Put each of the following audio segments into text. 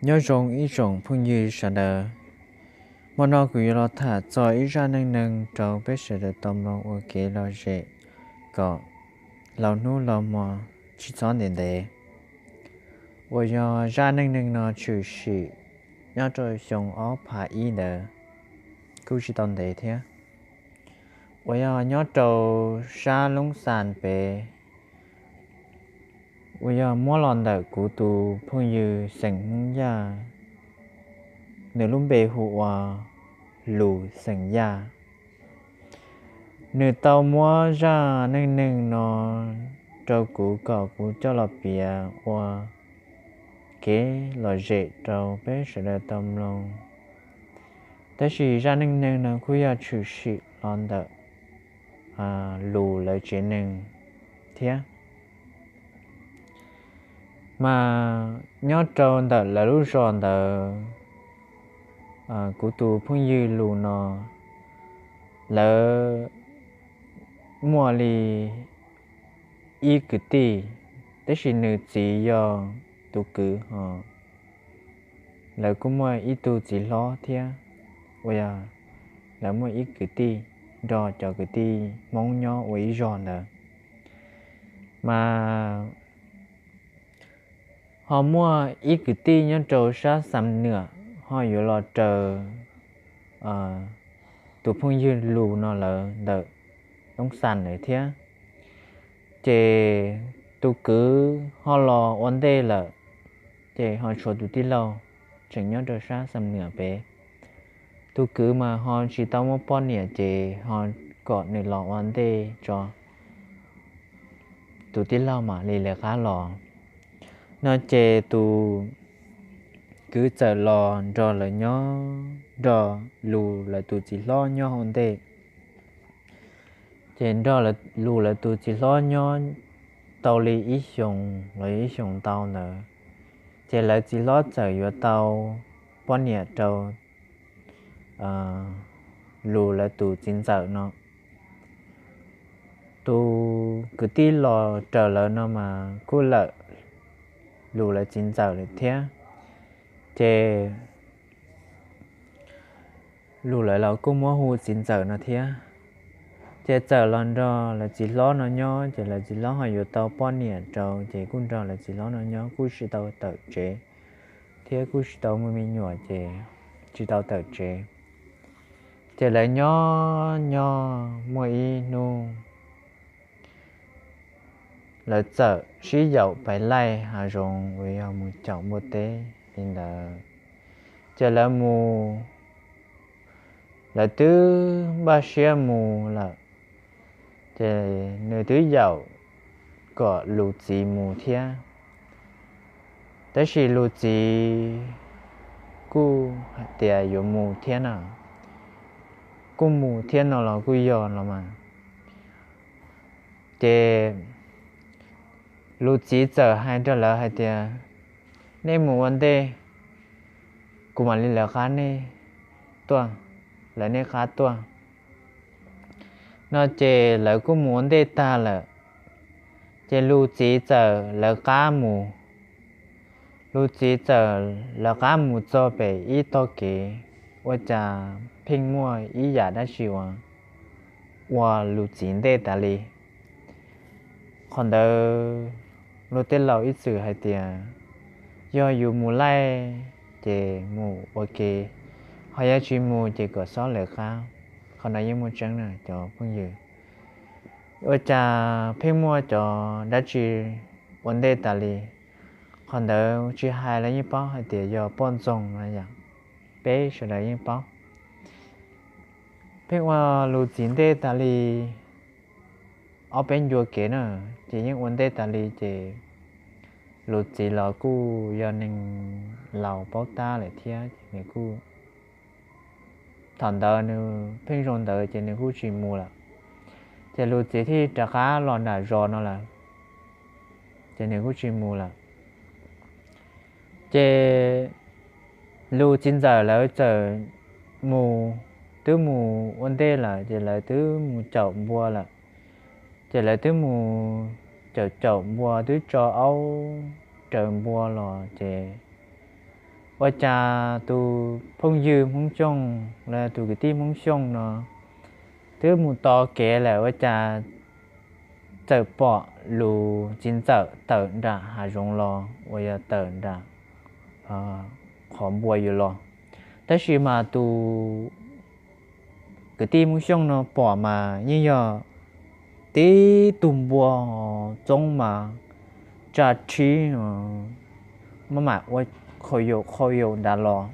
Nyob zoo ib tsoom phooj ywg sawv daws, hmo no kuv yuav los tham txog ib zaj neej neeg rau peb sawv daws tau mloog ua kev lom zem kom laus hnub laus hmo tsis txhob ntev ntev. Uas yog zaj neej neeg no tshwm sim nyob rau xyoo ob phav ib ntawd, kuj tsis tau ntev thiab. Uas yog nyob rau sab Loob Xas pem, uas yog muab los ntawm kuv tus phooj ywg xeem Hmoob Yaj, nws lub npe hu ua Lus xeem Yaj. Nws tau muab zaj neej neeg no rau kuv kom kuv coj los piav ua kev lom zem rau peb sawv daws tau mloog. Tab sis zaj neej neeg no kuj yog tshwm sim los ntawm Lus lawv tsev neeg thiab. Mas nyob rau ntawm lawv lub zos ntawd, kuv tus phooj ywg Lus no, lawv muaj li ib kwv tij, tab sis nws txiv yog tus kwv ho lawv kuj muaj ib tug txiv hlob thiab. Uas yog lawv muaj ib kwv tij nrog cov kwv tij Hmoob nyob ua ib zog ntawd. Mas ho muaj ib kwv tij nyob rau sab Xam Nuam ho yuav los raws tus phooj ywg Lus no lawv ntawm Loob Xas lawm thiab. Ces tus kwv ho los ua ntej lawm, ces ho tshuav tus tij laug tseem nyob rau sab Xam Nuam pem. Tus kwv mas ho tsis tau muaj poj niam ces ho kom nws los ua ntej tso, tus tij laug mam li lawv qab los. No ces tus kwv txawm los nrog lawv nyob, nrog Lus lawv tus txiv hlob nyob hauv ntej. Ces nrog Lus lawv tus txiv hlob nyob tau li ib xyoos los ib xyoos ntau ntawd, ces lawv txiv hlob txawm yuav tau poj niam rau Lus lawv tus txiv ntxawm no. Tus kwv tij los raws lawv no mas kuj lawm Lus lawv txiv ntxawm lawm thiab. Ces Lus lawv los kuj muab hu txiv ntxawm no thiab. Ces txawm los nrog lawv txiv hlob no nyob, ces lawv txiv hlob ho yuav tau poj niam rau, ces kuj nrog lawv txiv hlob no nyob kuj tsis tau tawm tsev, thiab kuj tsis tau muaj me nyuam ces tsis tau tawm tsev. Ces lawv nyob nyob muaj ib hnub lawv txawm sib yaum pais laij hav zoov uas yog mus caum npua teb li ntawd. Ces lawv mus, lawv twb npaj siab mus lawm, ces nws twb yaum kom Lus txiv mus thiab. Tab sis Lus txiv kuj hais tias yuav mus thiab na, kuj mus thiab no los kuj yog los mas. Ces Lus txiv txawm hais rau lawv hais tias, nej mus ua ntej, kuv mam li lawv qab nej tuaj, lawv nej qab tuaj. No ces lawv kuj mus ua ntej tag lawm, ces Lus txiv txawm lawv qab mus. Lus txiv txawm lawv qab mus txog pem ib tog kev, ua cas pheej muaj ib yam dab tsi uas ua Lus txiv ntej tas li. Qhov ntawd luag tej laus ib txwm hais tias, yog yus mus laij ces mus ua ke, ho yog tsis mus ces kom xob lawv qab. Qhov no yeej muaj tseeb na cov phooj ywg. Ua cas pheej muaj cov dab tsi ua ntej tas li? Qhov ntawd tsis hais los yeej paub hais tias yog poj ntxoog no yom, peb sawv daws yeej paub. Pheej ua Lus txiv ntej tas li ob peb ncua kev na, ces yeej ua ntej tas li ces Lus txiv los kuj yog neeg laus paub tab lawm thiab, ces nws kuj, thaum ntawd nws pheej zoo ntawd ces nws kuj tsis mus lawm. Ces Lus txiv thiaj rov qab los nram zos no lawm, ces nws kuj tsis mus lawm. Ces Lus txiv ntxawm lawv txawm mus, twb mus ua ntej lawm ces lawv twb mus caum npua lawm. Ces lawv twb mus caum caum npua twb tso aub raws npua los ces ua cas tus phooj ywg Hmoob Xyooj los tus kwv tij Hmoob Xyooj no twb mus tos kev lawm ua cas txawm pom Lus txiv ntxawm tawm nram hav zoov los uas yog tawm nram qhov npua yuav los. Tab sis mas tus kwv tij Hmoob Xyooj no pom mas yeej yog tib tug npua txoob mas tsa rhib maj mam ua qhau yaum qhau yaum nrad los.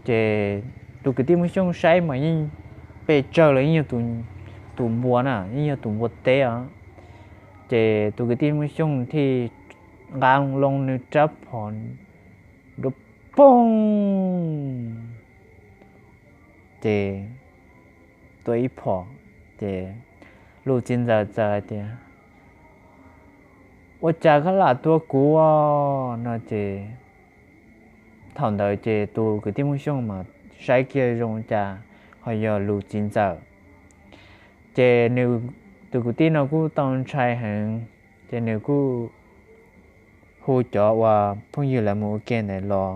Ces tus kwv tij Hmoob Xyooj saib mas yeej pes tsawg los yeej yog tus npua na, yeej yog tus npua teb os. Ces tus kwv tij Hmoob Xyooj thiaj nqa loo nws rab phom nrov poog ces tua ib phom. Ces Lus txiv ntxawm txawm hais tias, Ua cas koj lam tua kuv? No ces thaum ntawd ces tus kwv tij Hmoob Xyooj mas saib kiag zoo cas ho yog Lus txiv ntxawm. Ces nws, tus kwv tij no kuj tau ntshai heev, ces nws kuj hu cov uas phooj ywg lawv mus ua ke ntawd los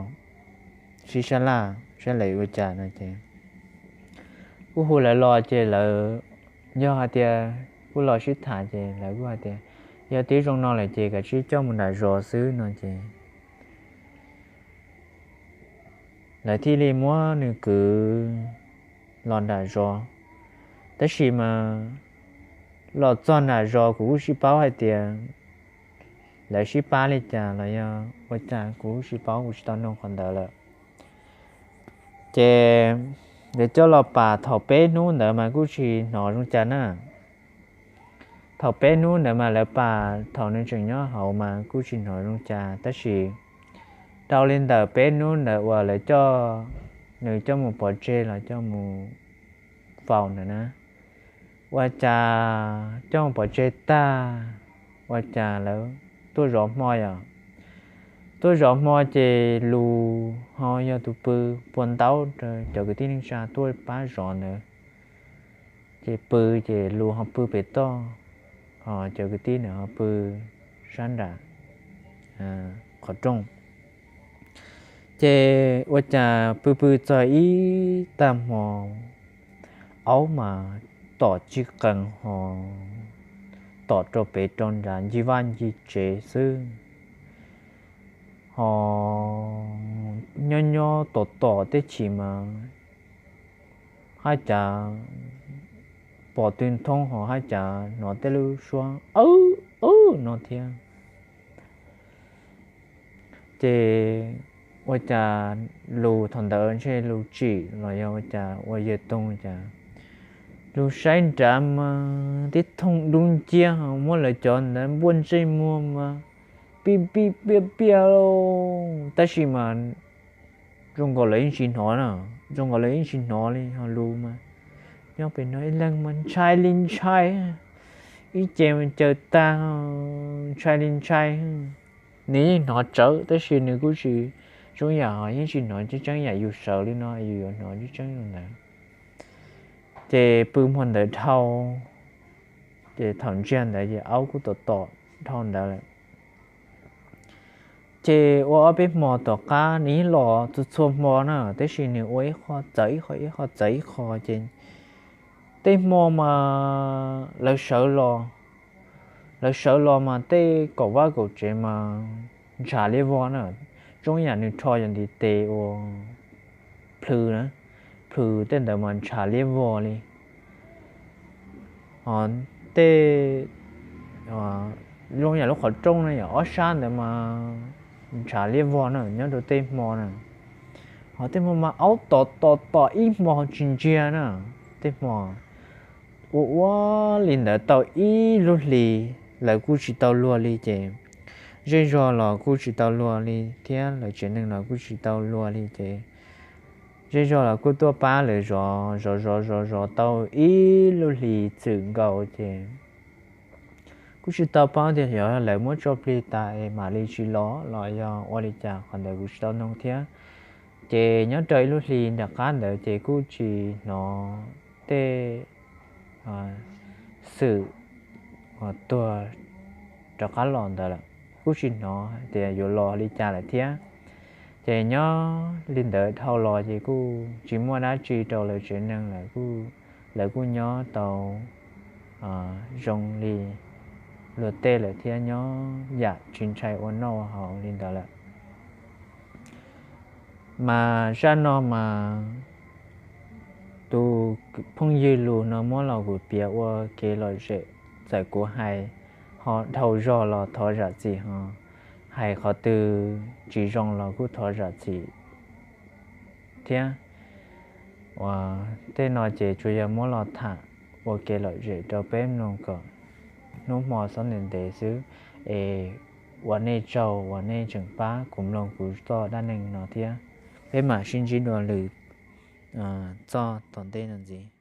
sib sab laj saib lawv ua cas no ces kuj hu lawv los ces lawv yog hais tias kuj los sib tham ces lawv kuj hais tias, Yog twb zoo no lawm ces kav tsij coj mus nram zos xwb no ces lawv thiaj li muab nws kwv los nram zos. Tab sis mas los txog nram zos kuv kuj tsis paub hais tias lawv sib pab li cas los yog ua cas kuv kuj tsis paub, kuv tsis tau nug qhov ntawd lawm. Ces lawv coj los pam thaum peb hnub ntawd mas kuj tsis hnov zoo cas na. Thaum peb hnub ntawd mas lawv pam thaum nws tseem nyob hauv mas kuj tsis hnov zoo cas, tab sis dhau li ntawm peb hnub ntawd uas lawv coj, nws coj mus pov tseg los coj mus faus ntawd na, ua cas coj mus pov tseg tag, ua cas lawv tuaj zov hmo yom. Tuaj zov hmo ces Lus ho yog tus pw puas ntaub rau cov kwv tij neej tsa tuaj pab zov ntawd. Ces pw, ces Lus ho pw pem toj, ho cov kwv tij ntawd ho pw sab nram qhov rooj. Ces ua cas pw pw txog ib tag hmo, aub mas tom tsis qees ho tom rau pem rau nrad ncig vaj ncig tsev xwb. Ho nyob nyob tom tom tej chim mas haj cas pom tw nthoob ho haj cas hnov tej lub suab awb awb no thiab. Ces ua cas Lus thaum ntawd ntshe Lus tsim los yog ua cas ua yawg toog cas Lus saib nrad mas tib thooj dub nciab ho muab lawv cov ntawd npuaj ntsej muag mas pij pij piaj piaj, tab sis mas zoo nkaus lawv yeej tsis hnov na, zoo nkaus lawv yeej tsis hnov li. Ho Lus mas nyob pem no ib leeg mas ntshai li ntshai, ib ce mas caws tag, ntshai li ntshai. Nws yeej hnov tsawv tab sis nws kuj tsis, zoo yam yeej tsis hnov tseeb tseeb yam yus sawv li no yus yuav hnov tseeb tseeb li ntawd. Ces pw hmo ntawd dhau, ces thaum ntsiag ntawd ces aub kuj tom tom dhau ntawd lawm. Ces ua ob peb hmo tom qab nws yeej los txhua txhua hmo na, tab sis nws ua ib qho txawv ib qho, ib qho txawv ib qho ces tej hmo mas lawv sawv los, lawv sawv los mas tej kaum vaj kaum tsev mas ntshav liab vog na, zoo yam nws rho yog ntiv tes ua plhws na, plhws tej ntawd mas ntshav liab vog li. Ho tej, zoo yam lub qhov rooj na yom, ob sab ntawd mas ntshav liab vog na nyob rau tej hmo na. Ho tej hmo mas aub tom tom tom ib hmo tsis ntsiag na, tej hmo ua ua li ntawd tau ib lub hlis lawv kuj tsis tau luag li ces zej zog los kuj tsis tau luag li thiab lawv tsev neeg los kuj tsis tau luag li ces zej zog los kuj tuaj pab lawv zov zov zov zov zov tau ib lub hlis txwm nkaus ces kuj tsis tau paub tias yog lawv muab tso plig tas es mam li tsis los los yog ua li cas, qhov ntawd kuv tsis tau nug thiab. Ces nyob rau ib lub hlis nram qab ntawd ces kuj tsis hnov tej xwm tuag rov qab los ntawd lawm, kuj tsis hnov tias yuav los li cas lawm thiab. Ces nyob li ntawd dhau los ces kuj tsis muaj dab tsi rau lawv tsev neeg lawm, kuj, lawv kuj nyob tau zoo li luag tej lawm thiab, nyob yam tsis ntshai ua noj ua haus li ntawd lawm. Mas zaj no mas tus phooj ywg lus no muab los kuv piav ua kev lom zem, txawm kuv hais ho dhau zog los thov zam txim, ho hais qhov twg tsis zoo los kuj thov zam txim thiab. Uas tej no ces tsuas yog muab los tham ua kev lom zem rau peb mloog kom hnub hmo txhob ntev ntev xwb. Es ua nej tsaug uas nej tseem pab kuv mloog kuv txoj dab neeg no thiab. Peb mam sib ntsib dua lwm txoj tom ntej no ntxiv.